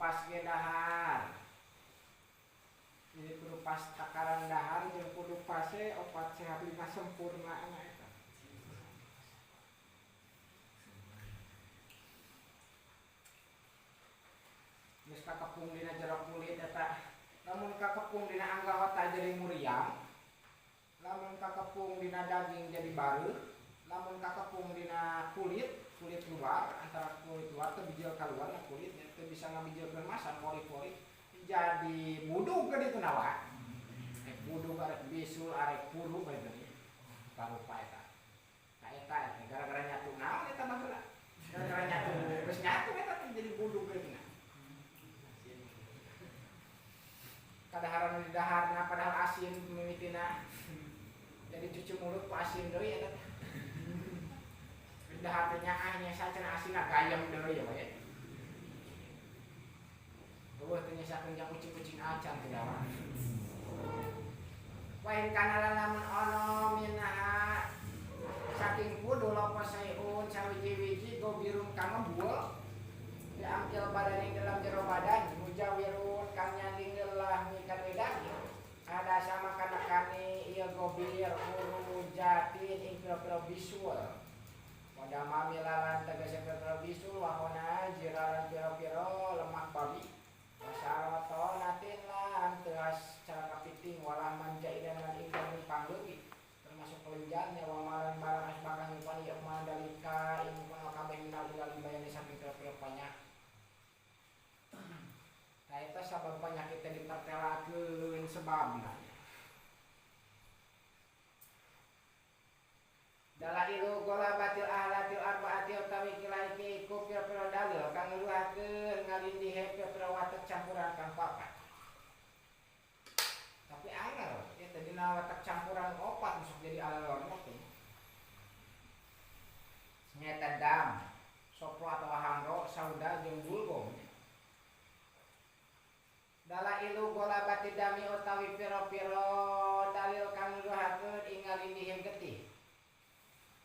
pas ge dahar. Jadi kudu pas takaran dahar jeung kudu pase 4 sehat 5 sempurna eta. Geus kakepung dina jero kulit eta. Lamun kakepung dina anggota jadi muriang. Lamun kakepung dina daging jadi bareuh. Lamun kakepung dina kulit, kulit luar antara kulit luar teu bijil kaluar na kulitnya teu bisa ngabijilkeun masan pori-pori jadi budug ke ditu nawa. Rek budug arek bisul arek puru bae deui. Parupa eta. Ka eta eta gara-gara nyatu naon eta baheula. Gara-gara nyatu geus nyatu eta teh jadi budug ke ditu. Kadaharan nu didaharna padahal asin mimitina. Jadi cuci mulut ku asin deui eta teh. Dahar teh nyaah nya sacenah asinna gayem deui ya we. Eueuh teh nyesakeun jang kucing-kucing acan teh dawa. Wa in kana lamun ono minha saking kudu lopo sayun sawiji-wiji gobirun kang ngebuel diangkil badan ing dalam jero badan mujawirun kang nyanding lelah mikan wedan ada sama kanakani ieu gobir urujatin ing pira-pira bisul wadama milalan tegese pira-pira bisul wahona jiralan pira-pira lemak babi wasaroto natin lan teas cara kapiting walah manjaidan lan ing daging pangleui termasuk kelenjarnya wa malan barang asbakan nyupan ieu mandalika ing kono kabeh minal ilal bayani saking pira-pira penyakit. Nah eta sabab penyakit teh dipertelakeun sebabna. Dalailu golabatil ahlatil arbaati utawi kilaiki iku pira-pira dalil kang ngeluhakeun ngalindihe pira-pira watek campuran kang papat. Tapi angel ya tadina watek campuran opat masuk jadi alelor teh. Nyata dam, sopro atau hamro, sauda jeung bulgom. Dalailu golabati dami utawi pira-pira dalil kang ngeluhakeun ing ngalindihe getih.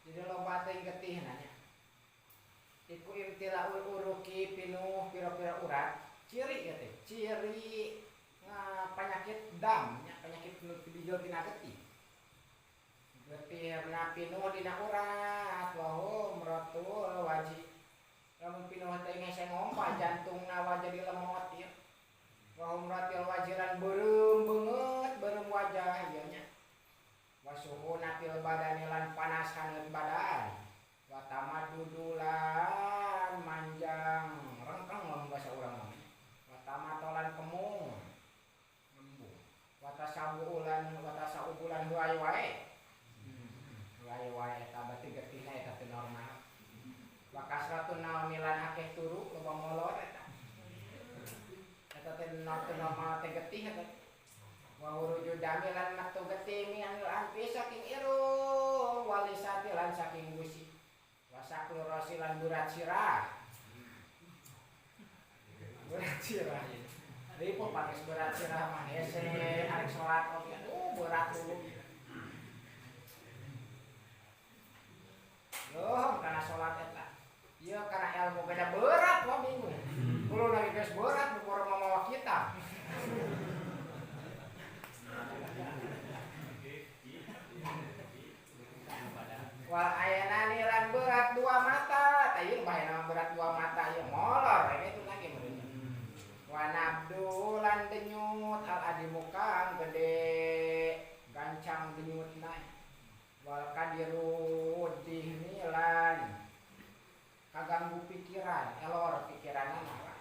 Jadi loba teh getih nanya. Iku imtilaul uruki pinuh pira-pira urat, ciri ya teh, ciri penyakit dam nya, penyakit nu bijil tina getih. Getihna pinuh dina urat, wa hum ratul wajib. Lamun pinuh teh ngese ngompa jantungna wa jadi lemot ieu. Wa hum ratil wajiran beureum beungeut, beureum wajah ieu nya. Wasuhu natil badani lan panas hangat badan wa tamadudulan manjang rengkeng lamun bahasa urang mah wa tamatolan kemung ngembung wa tasabulan wa tasaubulan wae wae wae wae eta berarti getihna eta teu normal wa kasratun naumilan akeh turu loba molor eta eta teh normal teh getih eta wa huruju damilan metu getih mianil anfi saking irung walisati lan saking gusi wasaklu rosilan berat sirah berat sirah ripuh pakai berat sirah mah hese arek salat oge aduh berat dulu loh kana salat eta ieu kana ilmu beda berat wah bingung kulo lagi geus berat boro mamawa kita. Wal ayanani lan berat dua mata, tayun bahaya berat dua mata ieu molor ini itu lagi meureun. Wa nabdu lan denyut al adimu kang gede gancang denyutna. Wal kadiru dihnilan kaganggu pikiran, elor pikiranna mah.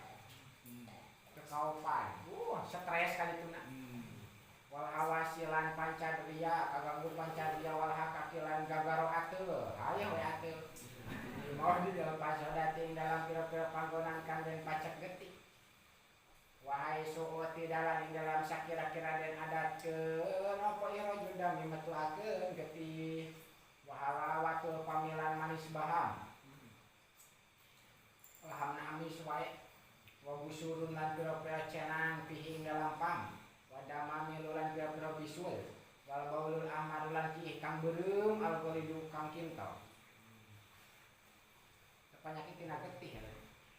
Kekaupan, stres kali itu na. Wal hawasilan pancadria kaganggu pancadria wal hakakilan gagaro ateul hayang we ateul mau di dalam pasodating dalam pira-pira panggonan kang den pacek getih wahai suuti dalam ing dalam sakira-kira den adatkeun apa ira judami metuakeun getih wahalawatul pamilan manis baham lahamna amis wae wa busurun lan pira-pira cenang pihi ing dalam pam wadama milulan pira-pira bisul wal baulul ahmarulan kiih kang beureum algolidu kang kintal penyakit tina getih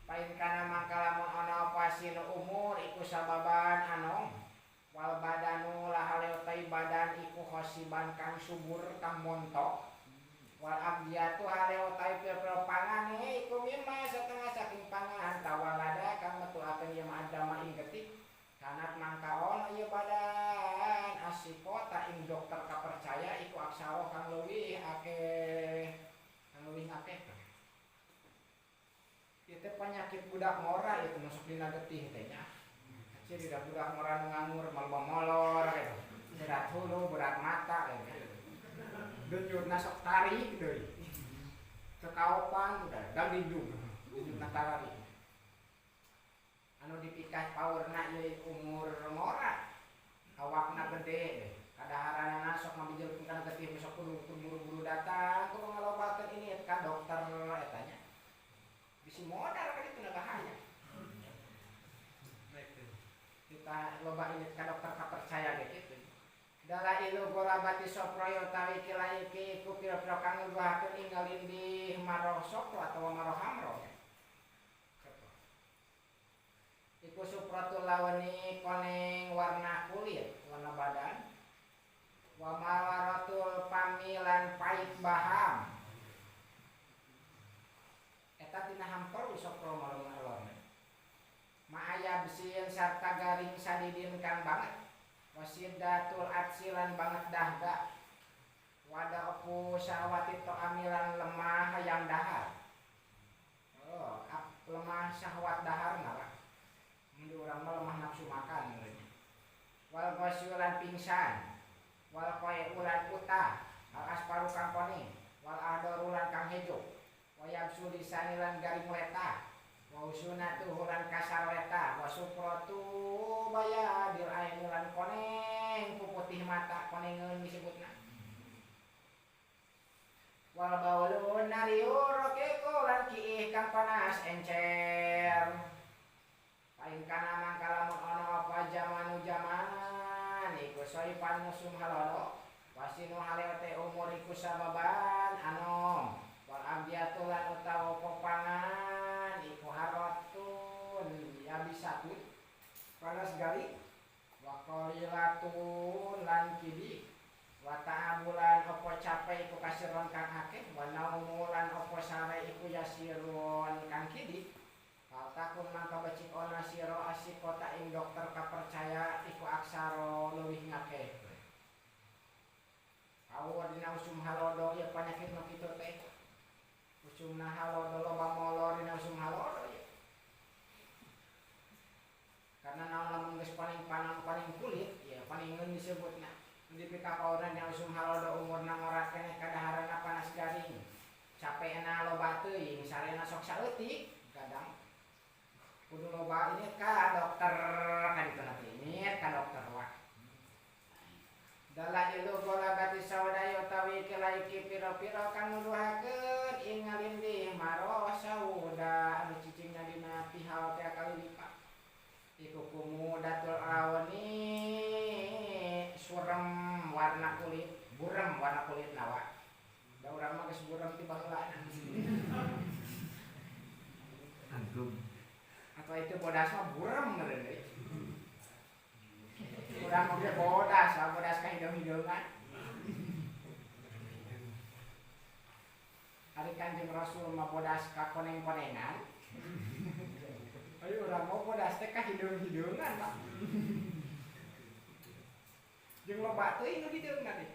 pain kana mangka lamun ana apa Wasinu umur iku sababan anom wal badanu lahaleu tai badan iku khosiban kang subur kang montok wal abdiyatu haleu tai pira-pira pangane iku mimma setengah saking pangan tawalada kang metuakeun ieu mah adama ing getih kanat mangka ono ieu badan asikota ing dokter kapercaya iku aksara kang leuwih akeh kang leuwih akeh. Itu penyakit budak ngora itu masuk dina getih teh nya. Ciri da budak ngora nu nganggur maloba molor gitu. Berat hulu, berat mata gitu. Denyutna sok tarik deui. Teu kaopan udah dagdingdung. Denyutna tarari. Anu dipikah paurna ieu umur ngora. Awakna gede kadaharanana sok ngabijelkeun kana getih sok kudu buru-buru datang kudu ngalobakeun ini ka dokter eta nya. Bisi modal kan itu bahaya. Kita loba ini ka dokter kapercaya ge kitu. Dalailu gorabati soproyo tawi kilaiki iku pira-pira kang nuduhakeun ing ngalindih maroh sopro atawa maroh hamro. Iku supratul lawani koneng warna kulit, warna badan. Wa mawaratul pamilan pait baham. Eta tina hamper sopro malum alorna. Ma'aya besian sarta garing sadidin kang banget. Wasidatul atsilan banget dahga. Wada opu syahwati to'amilan lemah hayang dahar. Oh, lemah syahwat dahar mah. Mun urang mah lemah nafsu makan meureun. Wal ghasyulan pingsan. Wal qai'ulan utah. Al asparu kang kuning. Wal ahdarulan kang hejo. Wayabsu lisanilan garing letah. Wa usunatuhu lan kasar letah. Wa supratu bayadil ainilan koneng puputih mata konengeun disebutna. Wal baulun nariur raqiqu lan kiih kang panas encer. Paing kana mangka lamun ana apa jamanu jaman iku soipan musum halodo. Wasinu haleo teh umur iku sababan anom. Wal abiyatu lan utawa popangan iku harotun yabisatun panas garing wa qalilatun lan kidi wa ta'abulan opo capek iku kasiron kang akeh wa naumulan opo sare iku yasirun kang kidi fal takun mangka becik ona sira asikota ing dokter kapercaya iku aksara leuwih ngakeh. Awur dina usum halodo ieu panyakit nu kitu teh. Usumna halodo loba molor dina usum halodo ieu. Karena naon lamun geus paling panon paling kulit ya palingeun disebutna. Dipikapaurna dina usum halodo umurna ngora keneh kadaharana panas garing. Capekna loba teuing, sarena sok saeutik kadang. Kudu loba ini ka dokter ka ditu na teh ini ka dokter wa. Dalailu golabati sawadaya utawi kilaiki pira-pira kang nuduhakeun ing ngalindih maroh sauda anu cicingna dina pihal teh kalilipa. Iku kumudatul awni surem warna kulit, burem warna kulit nawa. Da urang mah geus burem ti baheulana. Anggung. Atau itu bodas mah burem meureun deui. Urang mah bodas, bodas ka hideung-hideungan. Ari Kanjeng Rasul mah bodas ka koneng-konengan. Ayo urang mah bodas teh ka hideung-hideungan, Pak. Jeung loba teuing nu hideungna teh.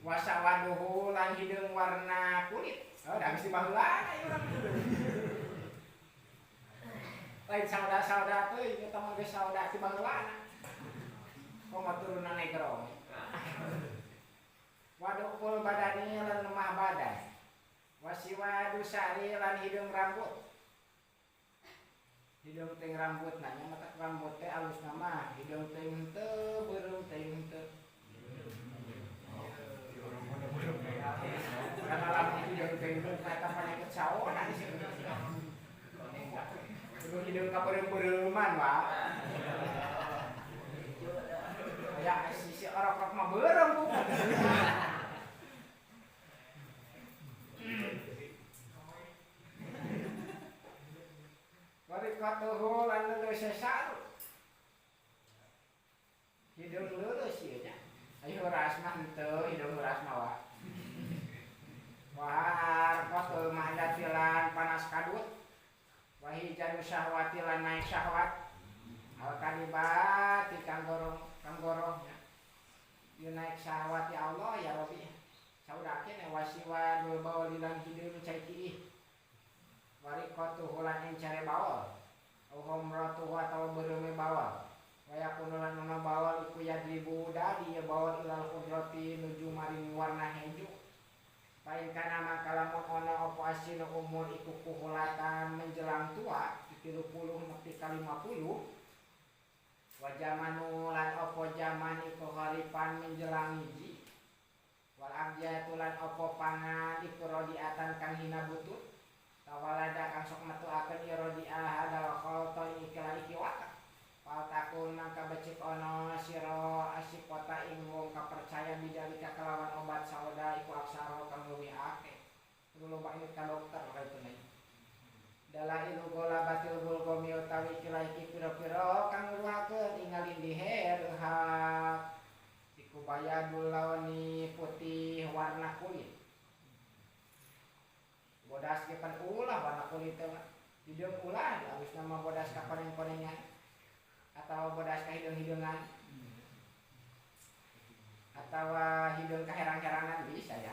Wasawaduhu lan hideung warna kulit. Oh, da geus dibaheulana ieu urang hideung. Lain sauda-sauda teuing eta mah geus sauda ti baheulana. Komo turunan negro. Wadukul badani lan lemah badan. Wasiwadu sari lan hideung rambut. Hideung teh rambut nanya mata rambut teh alusna mah hideung teh henteu beureum teh henteu. Karena lamun hideung teh henteu eta panyakit saona disebut. Kudu hideung ka beureum-beureuman wa. Aya sisi orok-orok mah beureum bu. Warikatuhu lan leuleus saru. Hidung leuleus ieu nya. Ayo ras mah henteu hidung ras mah wa. Warqatul mahdatilan panas kadut. Wahijanu syahwati lan naik syahwat. Al kadibati kang gorong nya. Ieu naik syahwat ya Allah ya Rabbi. Saudake wasiwa dul baul lan hideung cai kiih. Warikatuhu lan encere baol. Au humratuhu atawa beureume baol. Wayakunu lan ana baol iku yadribu dadi ya baol ilal khudrati nuju maring warna hejo. Pain kana mangka lamun ana apa asina umur iku kuhulatan menjelang tua 30 nepi ka 50. Wa jamanu lan apa jaman iku kharipan menjelang hiji. Wal abjatu lan apa pangan iku rodiatan kang hina butut. Tawalada kang sok metuakeun ieu rodiah hadal khalta ikilah iki watak. Fal takun mangka becik ana sira asikota ing wong kapercaya bidalika kelawan obat sauda iku aksara kang luwih akeh. Kudu loba inget ka dokter kaitu nih. Dalailu gola batil bulgomi utawi ikilah iki pira-pira kang ngluhakeun ing ngalindihe reuhak. Iku bayadul launi putih warna kulit. Bodas ge pan ulah warna kulit teh mah. Hideung ulah alus nama bodas ka koneng-konengan atau bodas ka hideung-hideungan. Atawa hideung ka herang-herangan bisa ya.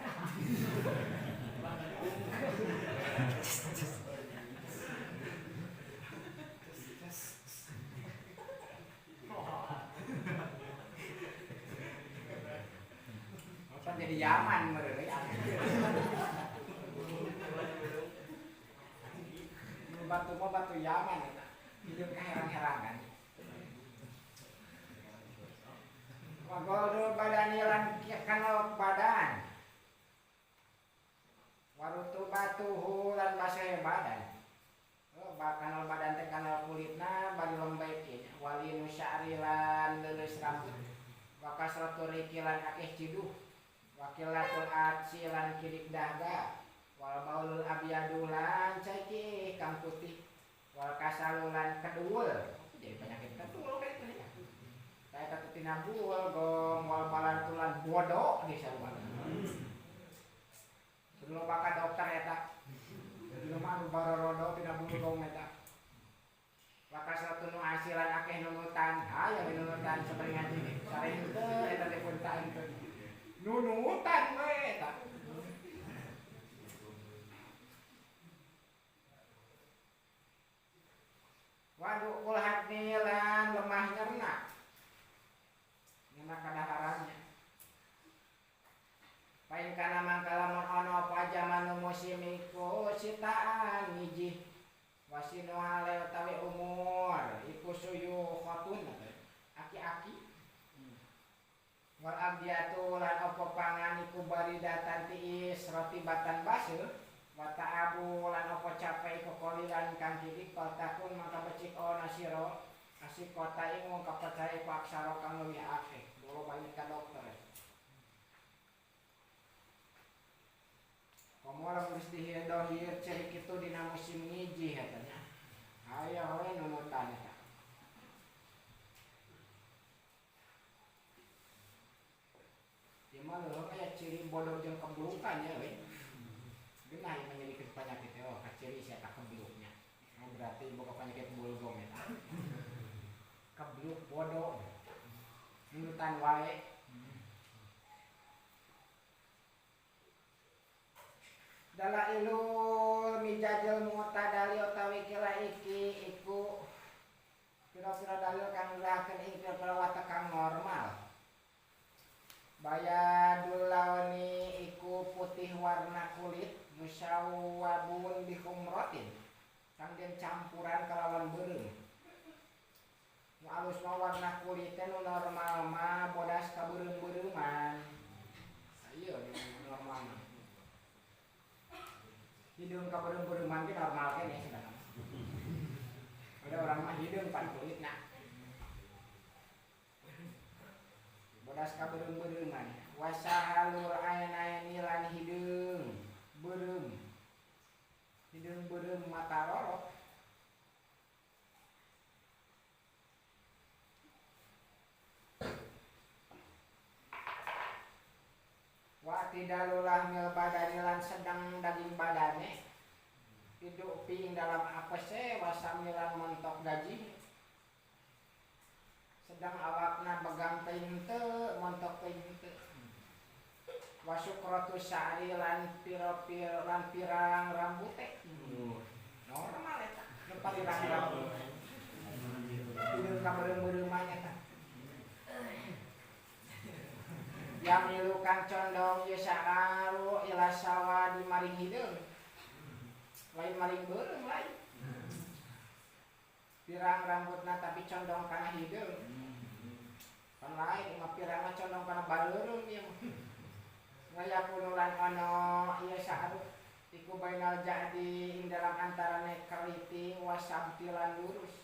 Kan jadi Yaman meureun ya. Batu mah batu Yaman eta. Hideung ka herang-herangan. Wa goldul badani lan kana badan. Warutubatuhu lan basah badan. Oh, kanal badan teh kanal kulitna bari lembek ieu nya. Walinu sya'ri lan leuleus rambut. Wa kasratu riki lan akeh ciduh. Wakilatul atsi lan kirik dahaga. Wal baulul abyadu lan cai kang putih. Wal kasalu lan keduul. Jadi penyakit keduul kan itu ya. Saya kata buul gong wal balantulan bodoh di sarua. Sebelum bakal dokter eta. Jadi mah anu barorodo tina bulu gong eta. Wakasratu nu asilan akeh nunutan. Aya nunutan sabari ngaji sare henteu eta teh pun ta henteu. Nunutan we eta. Waduh ulhatni lan lemah nyerna. Nyerna kadaharannya. Pain kana mangka lamun ana apa jaman musim iku sitaan ngijih. Wasinu hale utawi umur iku suyu khatun aki-aki. Wal abdiatu lan apa pangan iku baridatan tiis roti batan baseuh. Wa ta'abu lan apa capek iku qalilan kang kidik takun mangka becik ana sira asik kota ing wong kapercaya iku aksara kang luwih akeh. Bolo banyak ka dokter. Komo lamun geus dihidohir cerik kitu dina musim ngijih eta nya. Aya we nunutan eta. Ieu mah leuh aya ciri bodoh jeung kebulukan nya euy. Geunah ieu menjadikeun penyakit teh oh kaciri sia eta kebuluknya. Oh berarti boga penyakit bulgom eta. Kebluk bodoh. Nunutan wae. Dalailul mijajil mu'tadali utawi kila iki iku pira-pira dalil kang ngulahakeun ing pira-pira watak kang normal. Bayadul launi iku putih warna kulit musawwabun bihumratin kang den campuran kalawan beureum. Nu alus mah warna kulit teh nu normal mah bodas ka beureum-beureuman. Ieu nu normal mah. Hidung ka beureum-beureuman ge normal keneh sebenarnya. Ada orang mah hidung pan kulitna. Bodas ka beureum-beureuman. Wasahalul ainaini lan hideung beureum. Hideung beureum mata rorok. Wa'tidalu lahmil badani lan sedang daging badane hidup ping dalam apese wasamilan montok gaji sedang awakna begang teuing teu montok teuing teu wasukratu sa'ri lan pira-pira lan pirang rambute normal eta nu pirang rambut hideung ka beureum-beureuman eta yamilu kang condong ye sa'aru ila sawa di maring hideung lain maring beureum lain pirang rambutna tapi condong kana hideung pan lain mah pirangna condong kana bareureum ieu mah ngayakunu lan ana ieu sa'aru iku bainal jadi ing dalam antarane keriting wasabti lan lurus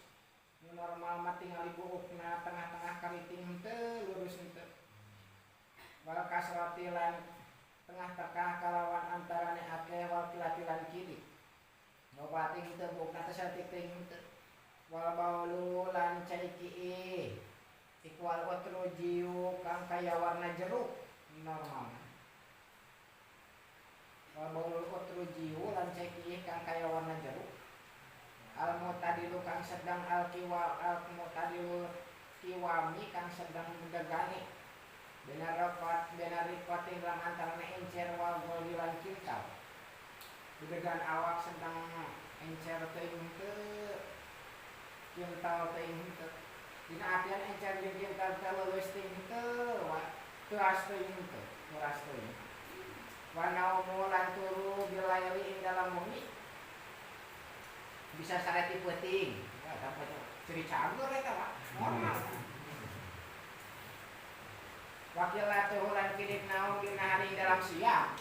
nu normal mah tingali buukna tengah-tengah keriting henteu lurus henteu wal kasrati lan tengah tekah kalawan antarane akeh wal kilati lan kiri loba ting teu buukna teh saeutik teuing henteu wal baulu lan cai kiih iku wal utrujiu kang kaya warna jeruk normal wal baulu utrujiu lan cai kiih kang kaya warna jeruk al mutadilu kang sedang al kiwa al mutadilu kiwami kang sedang degane benar rokot benar rikotin dalam antarane encer wal goli lan kintal degan awak sedang encer teuing teu kintal teuing teu dina artian encer jeung kintal teh leuleus teuing teu teuas teuing teu muras teuing wa naumu lan turu bilaili ing dalam bumi bisa sareti peuting wah eta ciri cager eta Pak normal wakilatuhu lan kidit naum dina hari dalam siang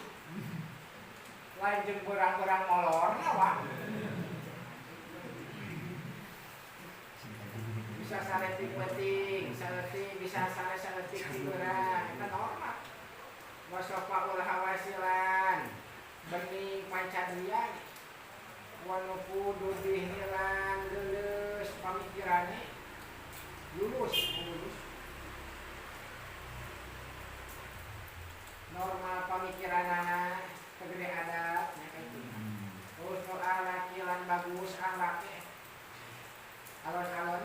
lain jeung berang-berang molorna wah bisa saretik penting saretik bisa sare-saretik tiduran eta normal wasofa ul hawasilan bening pancadrian wanufu dihnilan lulus pamikirane lulus lulus normal pamikiranana segede adat nya kitu. Husnul akhlaqi lan bagus akhlake. Alon-alon.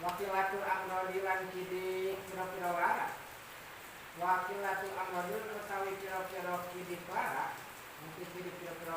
Wakilatul amrodi lan kidi pira-pira lara. Wakilatul amrodi utawi pira-pira kidi lara, mungkin kidi pira-pira